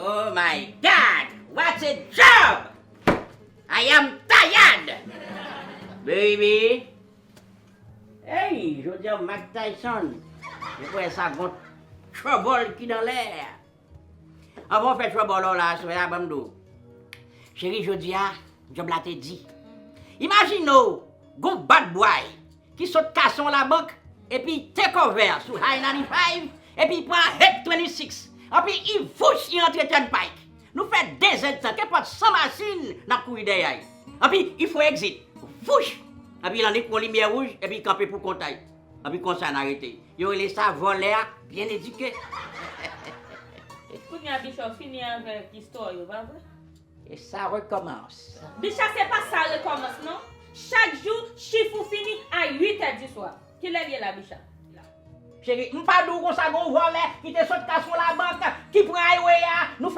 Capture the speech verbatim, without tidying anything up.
Oh my God! What a job! I am tired! Baby! Hey, jodi a Mike Tyson. Ou kwè sa gon trouble ki nan lè. Anvan w fè trouble ou la aswè a, ban m di w. Cheri, jodi a, job la te di. Imajine w, gon bad boy ki sot kase yon labank, epi take over sou High ninety-five, epi pran Hit twenty-six, epi i vouch, i antre Turnpike. Nou fè de zèdtan, kenpòt san machin, n ap kouri dèyè l. Epi i fè yon exit, vouch, epi l annik yon limyè wouj, epi i kanpe pou kont l. Epi konsa n arete. Yo rele sa vòlè a byen edike. Kounye a Bicha w fini avèk istwa w yo, pa vre? E sa rekòmanse. Bicha, se pa sa rekòmanse non. Chak jou, chif ou fini a uit è di swa. Kilè l ye la, Bicha? Cheri, m pa di w konsa gon vòlè ki te sot kase yon labank, ki pran highway a, nou